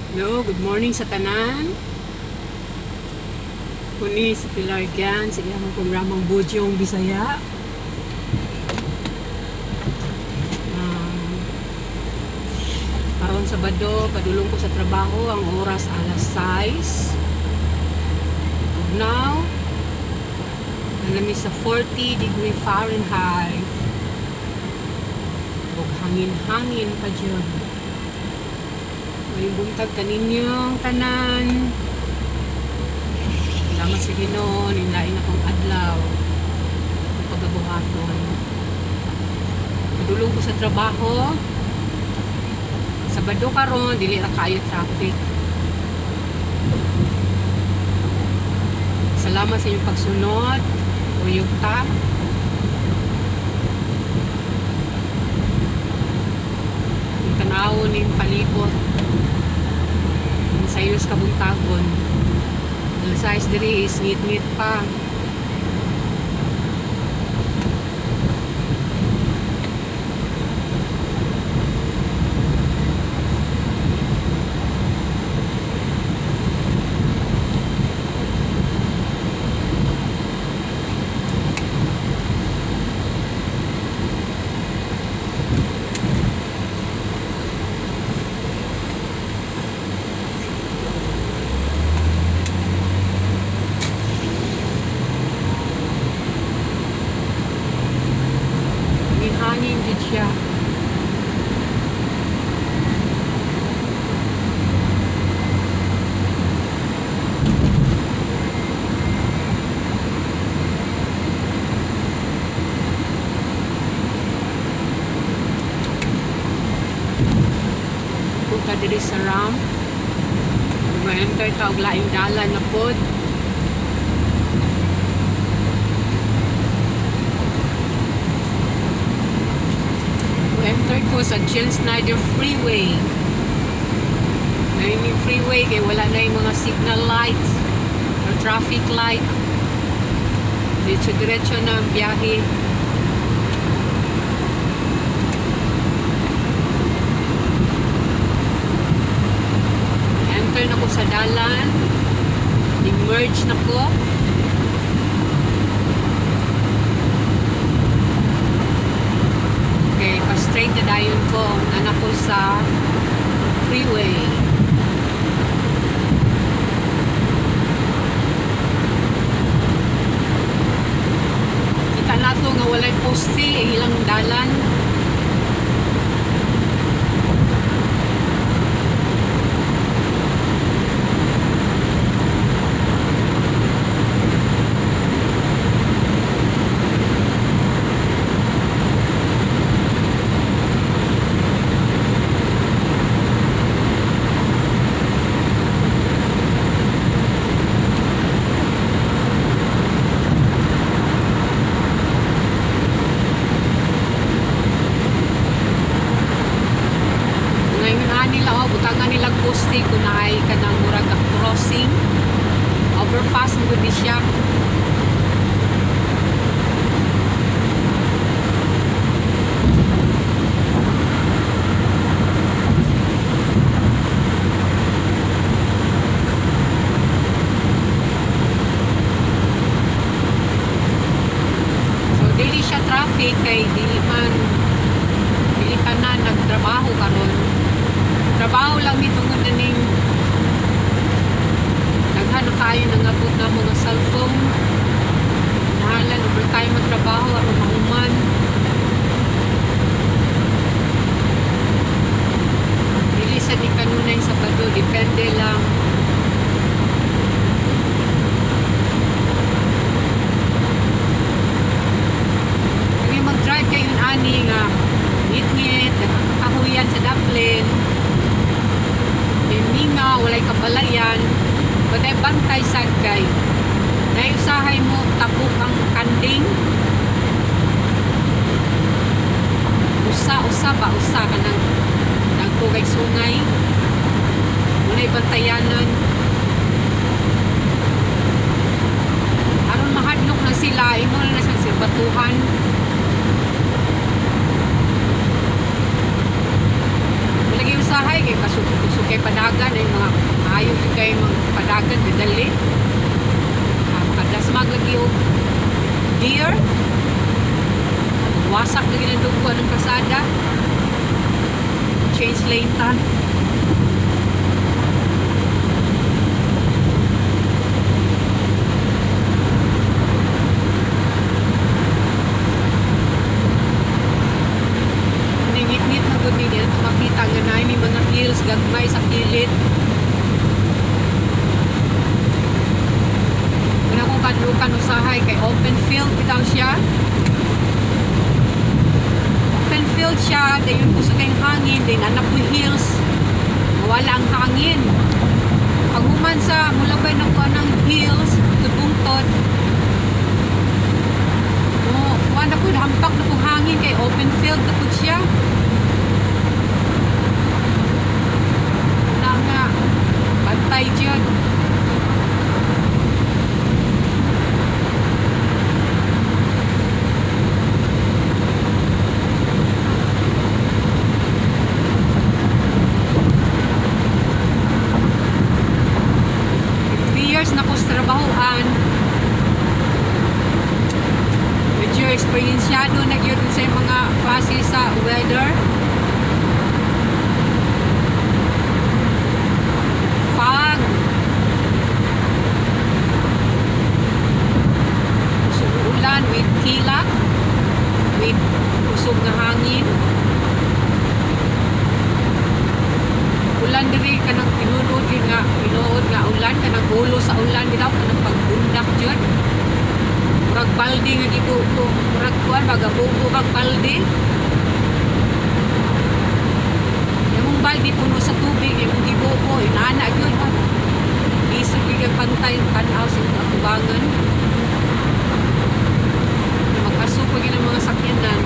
Hello, good morning sa tanan. Kuni si Pilar Gan sa iyang programang Budyong Bisaya. Um, Karon Sabado, padulong ko sa trabaho, ang oras alas 6. Ug now, naa mi sa 40-degree Fahrenheit. Ug hangin-hangin pa jud. Maayong buntag kaninyong tanan. Salamat sa Ginoo, nilain akong adlaw ang pagabuhaton. Padulong ko sa trabaho. Sabado karon, dili ra kaayo traffic. Salamat sa inyong pagsunod. Uyog ta. Ang tanawon ning palibot. Ang sayos kabuntagon. Alas 6 diri is ngit-ngit pa. Hangin jud siya. Punta diri sa ramp. Ma-enter ta og laing dalan na pod. Enter ko sa Gene Snyder Freeway. Ngayon yung freeway kay wala na yung mga signal lights or traffic light. Diretso-diretso na ang biyahe. Enter na ko sa dalan. Emerge na ko. Okay, pa-straight na dayon ko. Naa na ko sa freeway. Kita nato nga walay poste ang ilang dalan. Ngayon nila, oh, butangan nilang poste kung naay kanang murag ka crossing. Overpass mo gud ni siya. So dili siya traffic kay dili man dili tanan nagtrabaho karon. Trabaho lang ni tungod na ning daghan na kaayo nangabot na mga cellphone. Nahalan overtime ang trabaho aron mahuman. Dili sa ni kanunay Sabado, depende lang. Kami mag-drive kayo ani nga ngit-ngit, kahuyan sa daplin. Mingaw, walay kabalayan. Bantay bantay sad kay. Naiusahay mo tabok ang kanding. Usa-usa ba usa kanang dagko kay sungay. Muna'y bantayanan. Aron mahadlok na sila, imo na na siyang sirbatuhan. Lagi usahay kay kasukay padagan ay mga kay magpadagan dali. Ah, makadasmag lagi og deer. Wasak lagi ng dugo ng kasada. Change lane ta. Ningit-ngit na gud ninyo makita nga naay may mga hills gagmay sa kilid. Una kong kadlukan usahay kay open field bitaw siya. Open field siya, dayon kusog kayong hangin, dayon anak ko hills. Mawala ang hangin. Pag human sa mulabay na ko ng hills, tubungtod. Oh, wala po hampak na pong hangin kay open field na po siya. Wala nga bantay dyan. 3 years na ko sa trabahoan. Medyo eksperyensyado na gyud sa mga klase sa weather. Fog. Kusog ulan with kilak, with kusog nga hangin. Ulan diri kanang tinuod yun nga, tinuod nga ulan, kanang ulo sa ulan bitaw, kanang pagbundak jud. Murag balde nga gibubo, murag kuan baga bubo kag balde. Imong balde puno sa tubig, imong gibubo, inana gyud. Lisod gyud ang pantay tan-aw sa imong atubangan. Mag-aso pa gyud ang mga sakyanan.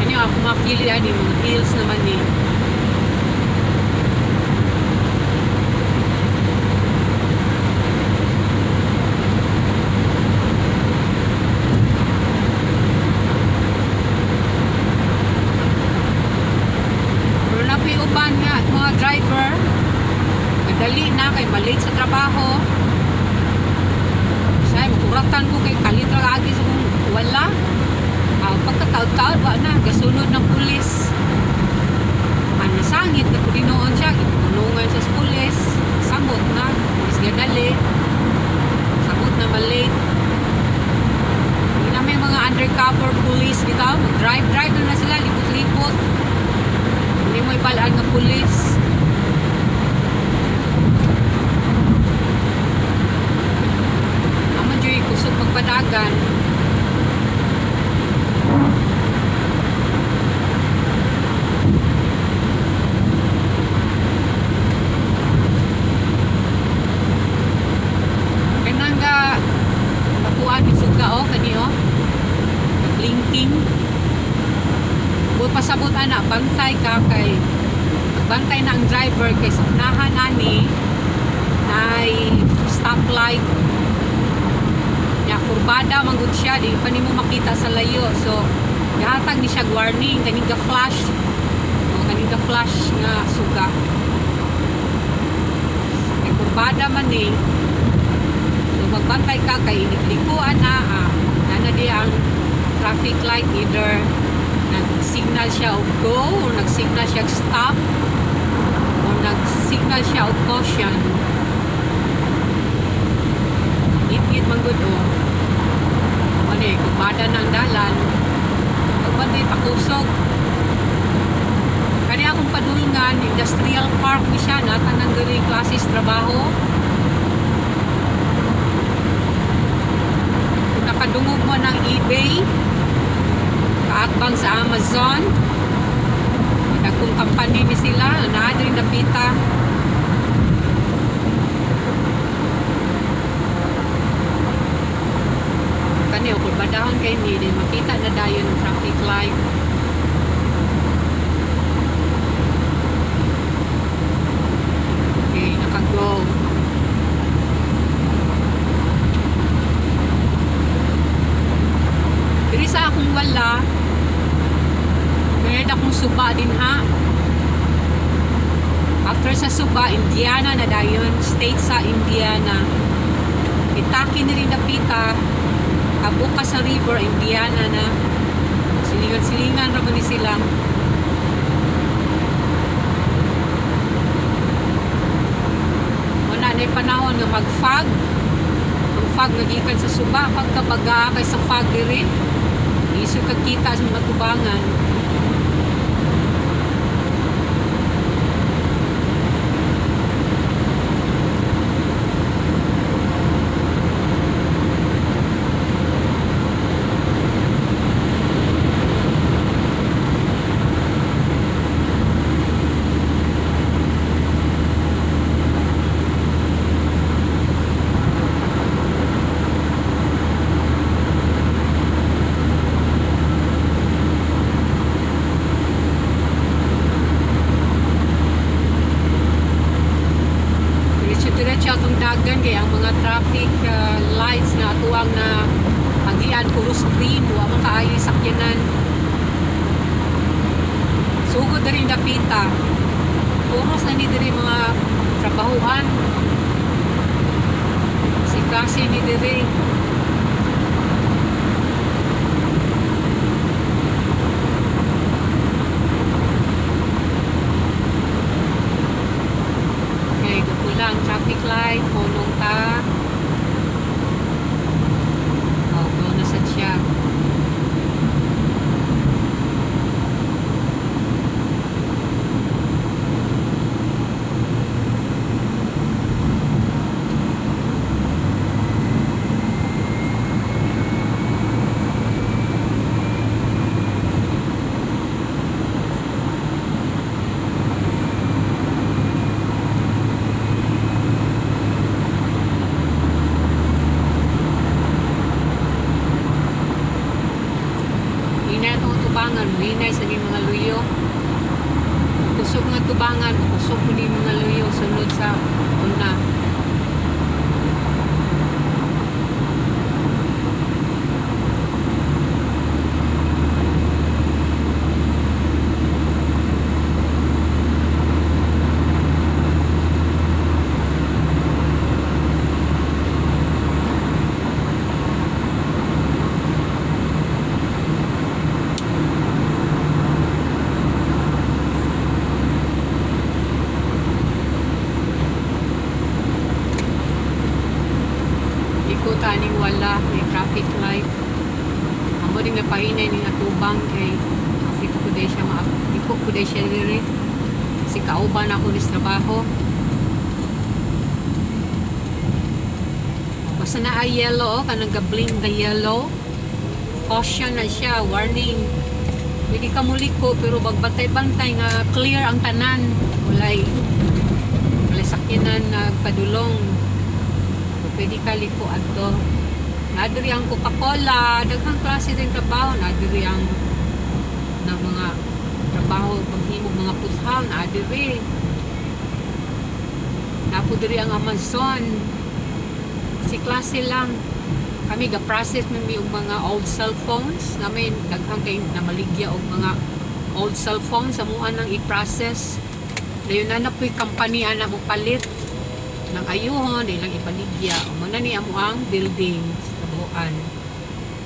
Kani ako makili ani mga hills naman ni. Pero na po'y uban nga at mga driver, madali na kay malate sa trabaho. Say, makuratan ko kay kalit ra agi sa kung wala. Ah, pagkataod-taod, wa na, gasunod ng pulis. Ano, nasangit na po noon siya, gipunungan siya sa pulis. Samot na, pulis gadali. Samot na malate. Hindi na may mga undercover police bitaw, mag-drive-drive na sila, libot-libot. Hindi mo ibalaan nga pulis. Amo joy kusog pagpadagan. Kanang ga nakuan ni suga oh kani oh. Blinking. Buot pasabot ana, bantay ka kay bantay na ang driver kay sa unahan ani nay stoplight. Nya kurbada man gud siya, di pa nimo makita sa layo. So gihatag ni siya warning kaning ga flash. O kaning ga flash nga suga. Kay kurbada man ni. So magbantay ka kay iniglikuan na na di ang traffic light, either nag-signal siya og go or nag-signal siya og stop or nag-signal siya og caution. Ngit-ngit man gud oh. Ano eh, kurbada na ang dalan. Pagbantay pakusog. Kani akong padulngan, industrial park ni siya, na tanan diri klases trabaho. Kung nakadungog mo ng eBay, kaatbang sa Amazon, dagkong company ni sila, naa diri napita. Kani o kurbadahon kay ni, di makita na dayon ang traffic light. Okay, naka-go. Diri sa akong wala, May akong suba din ha. After sa suba, Indiana na dayon. State sa Indiana. Itaki ni rin dapita. Abot ka sa river, Indiana na. Silingan-silingan ra man ni sila. Wala na panahon nga mag-fog. Ang fog nga gikan sa suba. Pagkabaga kay sa fog diri. Iso ka kita sa mga tubangan. Diretso-diretso atong dagan kay ang mga traffic lights na atuang na agian puros green, wa man kaayo yung sakyanan. Sugod diri dapita. Puros na ni diri mga trabahuan. Si klase ni diri. Okay, gapula ang traffic light, punong ta. Oh, go na sa siya. Hinay itong tubangan, hinay sa mga luyo. Kusog nga tubangan, kusog ko ni mga luyo sunod sa una. Iko taning wala, may traffic light. Amo din nga pahinay ning atubang kay dito ko day siya ma diko ko day siya diri. Kasi kauban ako ni sa trabaho. Basta na ay yellow, oh, kanang gabling na yellow. Caution na siya, warning. Pwede ka muliko pero bagbantay-bantay nga clear ang tanan. Walay sakyanan nagpadulong. Pwede ka liko adto. Nadiri ang Coca-Cola, daghang klase din trabaho, nadiri ang na mga trabaho paghimog mga pushaw, nadiri. Napo diri ang Amazon. Si klase lang. Kami ga-process mi og mga old cellphones. Namin daghang kay namaligya og mga old cellphones sa mua nang i-process. Dayon na na po'y company ana mo palit ng ayuhon, di lang ibaligya. Mo na ni amo ang building sa kabuuan.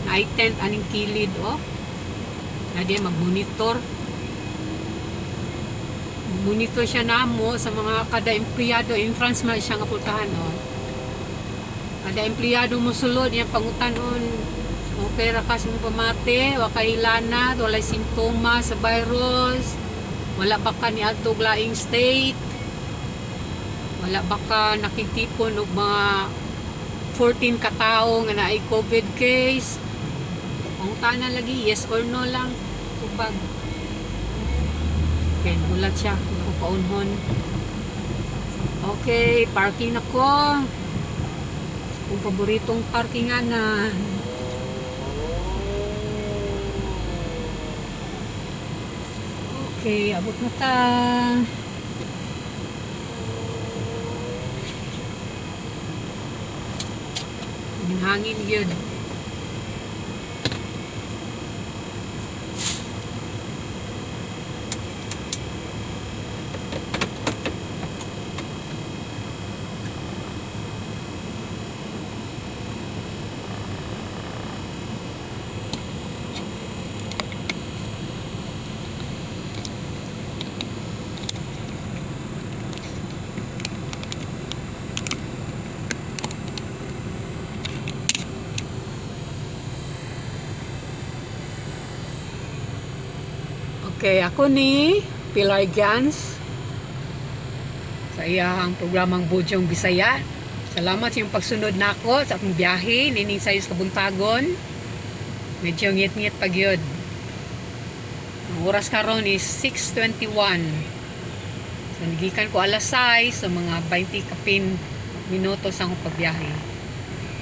Na ay tent aning kilid oh. Na di mag-monitor. Monitor siya namo sa mga kada empleyado, entrance man siya nga pultahan oh. Kada empleyado mo sulod iyang pangutanon. Okay ra ka sa imong pamati, wa kay lanat, walay simptomas sa virus, wala pa ka niadtong laing state, wala ba ka nakigtipon og mga 14 katao nga naay COVID case. Pangutana lagi, yes or no lang. Tubag. Okay, gulat siya. Ako paunhon. Okay, parking na ko. Kung paboritong parkingan na. Okay, abot na ta. Yung hangin yun. Okay, ako ni Pilar Gans sa iyang programang Budyong Bisaya. Salamat sa iyong pagsunod nako sa akong biyahe nining sayo sa kabuntagon. Medyo ngit-ngit pag yun. Ang oras karon is 6:21. So, nagikan ko alas 6, so mga 20 kapin minuto sa akong pagbiyahe.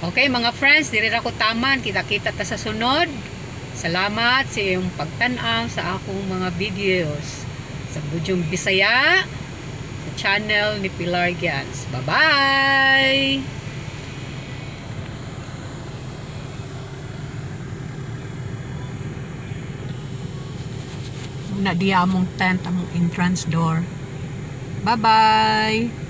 Okay, mga friends, diri ra ko taman. Kita-kita ta sa sunod. Salamat sa iyong pagtan-aw sa akong mga videos. Sa Budyong Bisaya, sa channel ni Pilar Gans. Bye-bye! Muna diya among tent, among entrance door. Bye-bye!